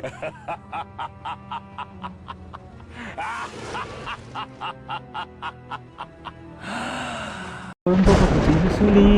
Nkauj, koj tus txiv xwb xwb li.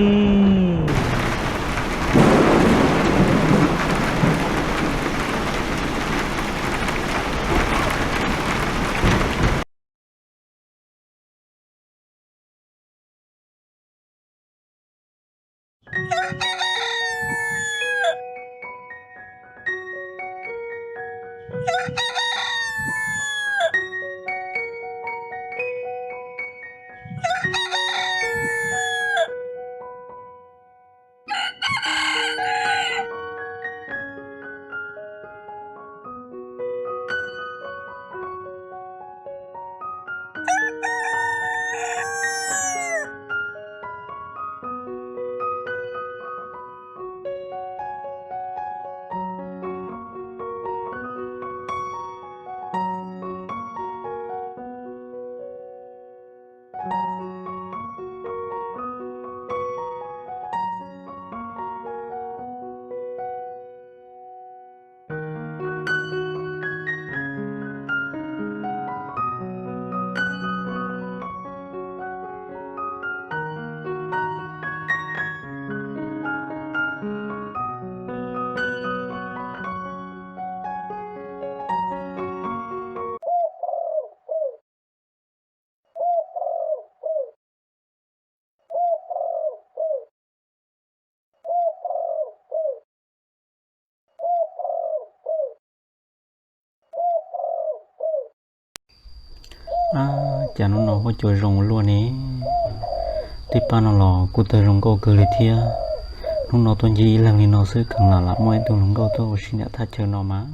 Ab, cas hnub no huab cua zoo luaj ne. Tej pab no los kuj tawg zoo nkauj kawg li thiab. Hnub no tuaj ncig ib leeg li no xwb kheev lam lam muaj ib tug hluas nkauj tuaj ua si nram thaj chaw no mas.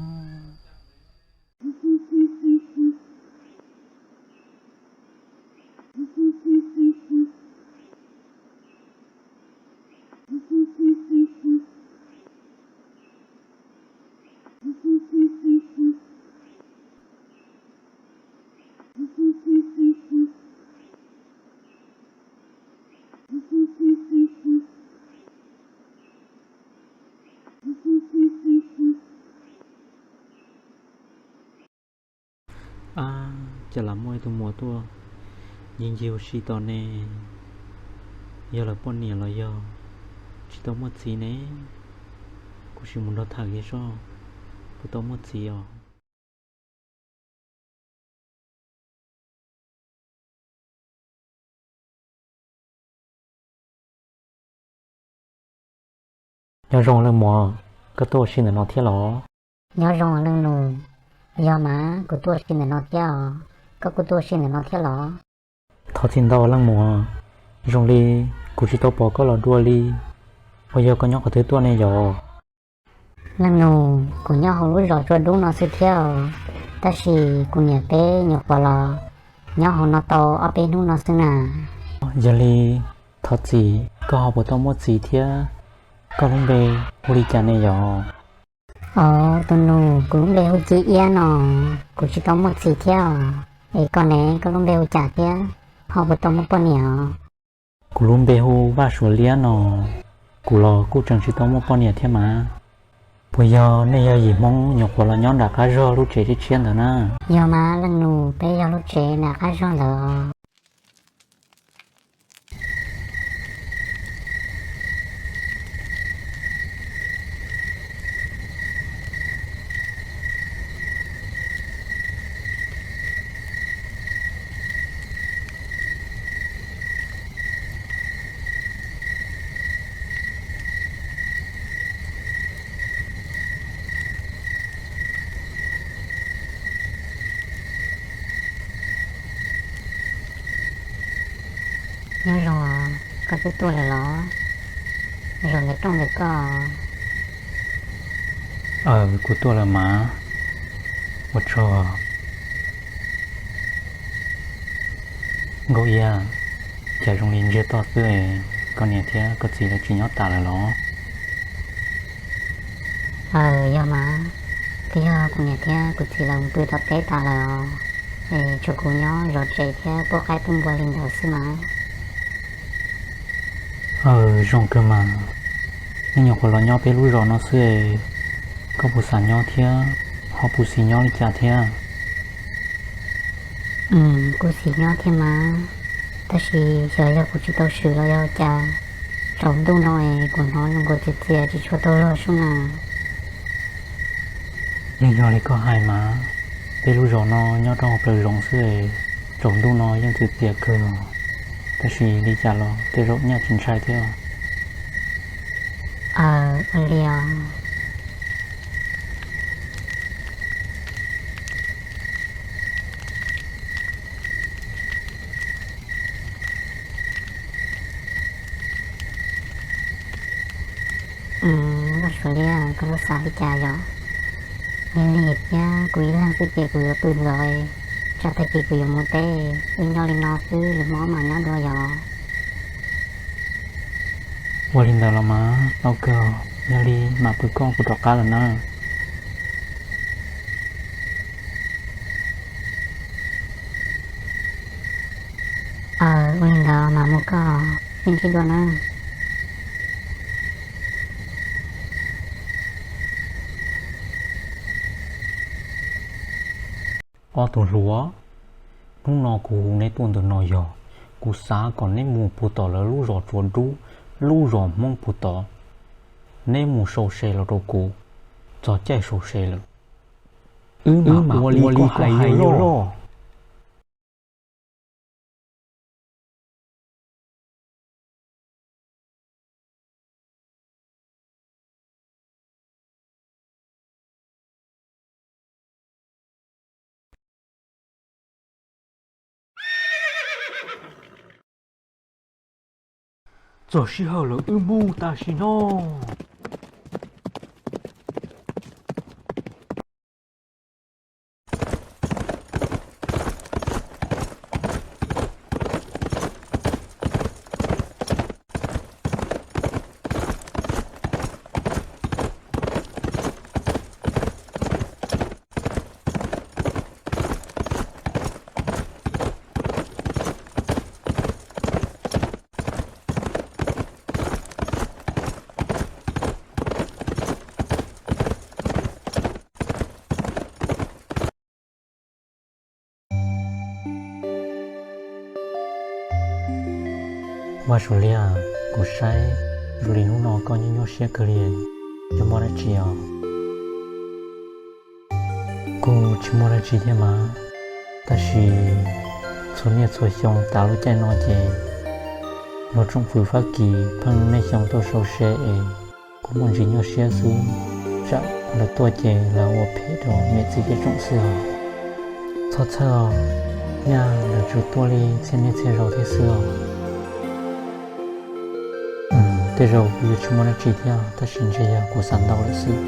Ab, cas lam muaj ib tug muam tuaj ncig ncig ua si tom ne. Yog lawv poj niam los yog tsis tau muaj txiv ne. Kuv sim mus nrog tham kiag seb puas tau muaj txiv os. Nyob zoo leej muam, koj tuaj ua si ntawm no thiab los? Nyob zoo leej nus, yog mas kuv tuaj ua si ntawm no thiab os, koj kuj tuaj ua si ntawm no thiab los? Thov txim ntau leej muam, zoo li kuv tsis tau pom koj los dua li, uas yog koj nyob qhov twg tuaj ne yom? Leej nus, kuv nyob hauv lub zos Tsua Dub no xwb thiab os, tab sis kuv niam peb nyuam qhuav los nyob hauv no tau ob peb hnub no xwb na. Yog li, thov txim, koj ho puas tau muaj txiv thiab? Koj lub npe hu li cas ne yom? Os tus nus, kuv lub npe hu Ci Iab no, kuv tsis tau muaj txiv thiab os. Es koj ne, koj lub npe hu cas thiab, ho puas tau muaj poj niam os? Kuv lub npe hu Vaj Suav Liab no, kuv los kuj tseem tsis tau muaj poj niam thiab mas. Puas yog nej yog yim Hmoob nyuam qhuav los nyob nram qab zog lub tsev tshiab tshiab ntawd na? Yog mas leej nus, peb yog lub tsev nram qab zog ntawd os. Nyob zoo, koj twb tuaj lawm los? Zaum ntawm rooj ntawm koj. Aws, kuv tuaj lawm mas. Ua tsaug. Nkauj Iab, cas zoo li ntsiag to xwb, koj niam thiab koj txiv lawv tsis nyob tas lawm los? Aws, yog mas, twb yog kuv niam thiab kuv txiv lawv mus pw tom teb tas lawm os. Es tshuav kuv nyob zov tsev thiab pub qaib pub npua li ntawd xwb mas. Aws, zoo kawg mas. Nej nyuam qhuav los nyob peb lub zos no xwb, koj puas xav nyob thiab? Ho puas xis nyob li cas thiab? Kuv xis nyob thiab mas, tab sis xyov yog kuv tsis tau swm los yog cas, tsaus ntuj no es kuv hnov zoo nkaus txias txias tsis tshua tau log sub na. Yeej yog li koj hais mas, peb lub zos no nyob rau hauv plawv zoov xwb, tsaus ntuj no yeej txias txias kawg, tab sis li cas los tej zaum nyaj tsis ntshai thiab. Aw, ua li os. Koj Suav Liab, koj lub xav li cas yom? Lig lig thiab kuv ib leeg xwb ces kuv yuav pw ntxov, tsam tag kis kuv yuav mus teb, wb nyob li no xwb lwm hmo mam nyob dua yom. Ua li ntawd los mas tau kawg, yog li mam pw koj, kuv rov qab lawm na. Aw, ua li ntawd mas mus koj, sib ntsib dua na. Ob tug hluas, hnub no kuv hu neb tuaj ntawm no yog kuv xav kom neb mus puag tom lawv lub zos Tsuav Dub, lub zos Hmoob puag tod. Neb mus sau se los rau kuv, txog caij sau se lawm, wb mam ua li koj hais loj. Txog sij hawm lawm, wb mus tam sim no. Vaj Suav Liab, kuv saib zoo li hnub no koj nyuaj nyuaj siab kawg li, tsis muaj dab tsi os? Kuj tsis muaj dab tsi thiab mas, tab sis txhua niaj txhua xyoo tav lub caij no ces luag tsoom fwv Fab Kis pheej niaj xyoo tuaj sau se es kuv muaj ntsis nyuaj siab xwb, tsam lawv tuaj ces lawv ua phem rau niam txiv tej tsoom xwb os. Txhob txhawj os, nyaj lawv tsuas tuaj li txhiab niaj txhiab zaus thiab xwb os. Tej zaum kuv yuav tsis muaj dab tsi thiab, tab sis ntshe yog kuv xav ntau lawm xwb.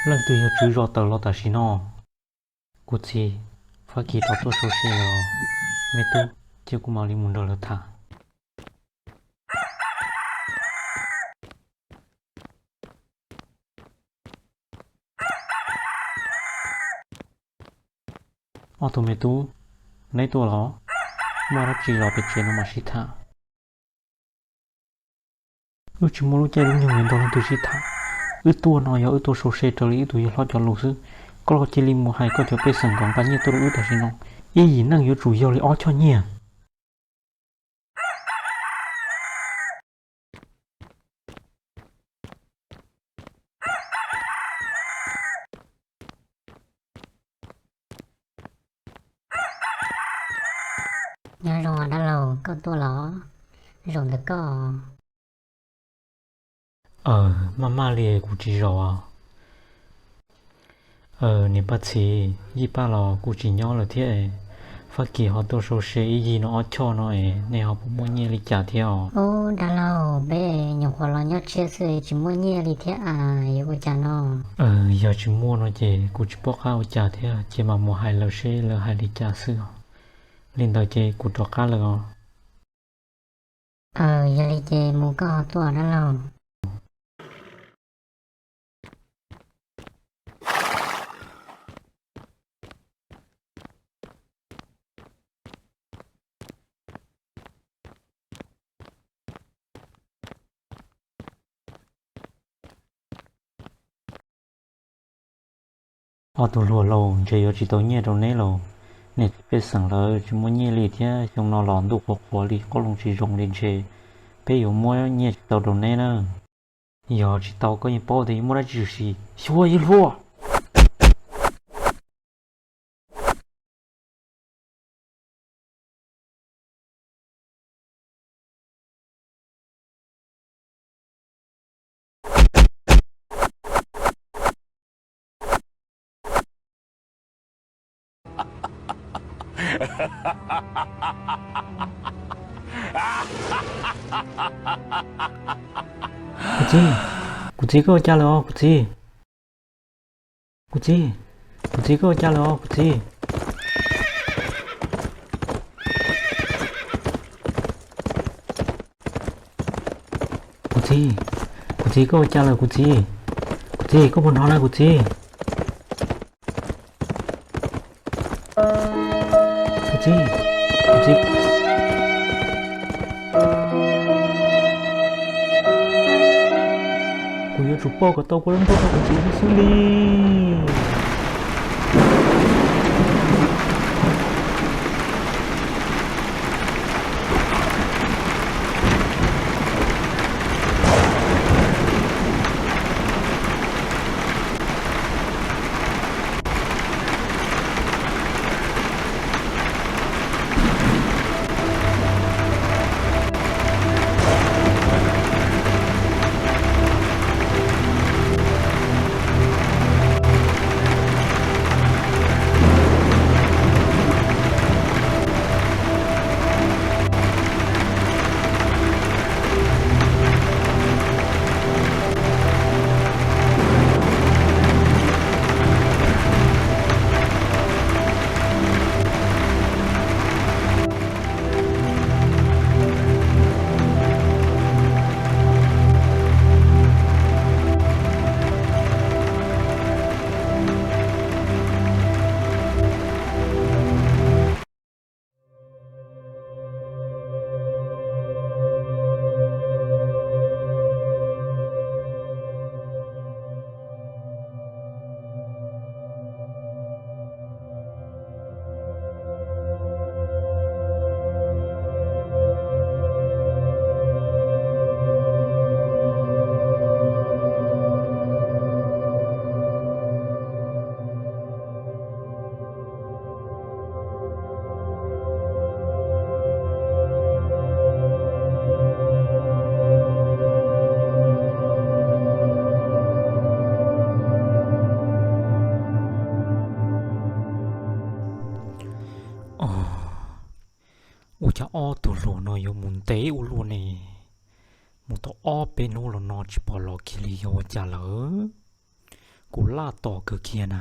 Leej twg yog tswv zos tawm los tam sim no? Kuv txiv, Fab Kis rov tuaj sau se lawm os. Me tub, cia kuv mam li mus nrog lawv tham. Ob tug me tub, neb tuaj los? Muaj dab tsi los pem tsev no mam sib tham. Wb tsis muaj lub caij lub nyoog yuav nrog leej twg sib tham. Wb tuaj no yog wb tuaj sau se raws li wb tus yawg hlob cov lus xwb. Koj los cia li mus hais koj cov pej xeem kom nqa nyiaj tuaj rau wb tam sim no. Ib yim neej yuav tsum yog li ob choj nyiaj. Nyob zoo dab laug, koj tuaj los? Zaum ntawm koj. Aws, maj maj li kuv tsis zaum. Aws, niam Paj Txhis, Yij Paj los kuj tsis nyob lawm thiab. Fab Kis ho tuaj sau se ib yig no ob choj no es nej ho puas muaj nyiaj li cas thiab os? Ub, dab laug, peb nyuam qhuav los nyob tshiab xwb tsis muaj nyiaj li thiab as, yuav ua cas no? Aws, yog tsis muaj no ces kuv tsis paub qab ua cas thiab, cia mam mus hais lawv seb lawv hais li cas xwb os. Li ntawd ces kuv rov qab lawm os. Aws, yog li ces mus koj ho tuaj dab laug. Ob tug hluas laus, ntshe yuav tsis tau nyiaj rau neb lauj. Nej cov pej xeem lawv tsis muaj nyiaj li thiab, xyoo no los ntuj qhuav qhuav li, qoob loo tsis zoo li, ntshe peb yuav muab nyiaj tsis tau rau neb na. Yog tsis tau koj yeej paub tias yuav muaj dab tsi tshwm sim. Xyuas yawg hluas. Kuv txiv, kuv txiv, koj ua cas lawm os kuv txiv? Kuv txiv, kuv txiv, koj ua cas lawm os kuv txiv? Kuv txiv, kuv txiv, koj ua cas lawm kuv txiv? Kuv txiv, koj puas hnov na kuv txiv? Kuv txiv, kuv txiv, kuv yuav tsum pauj kom tau kua lub ntuj rau kuv txiv xwb li. Ua cas ob tug hluas no yuav mus ntev ua luaj ne? Mus tau ob peb hnub los no tsis pom los kiag li, yog ua cas lawm? Kuv laj tos kawg kiag na.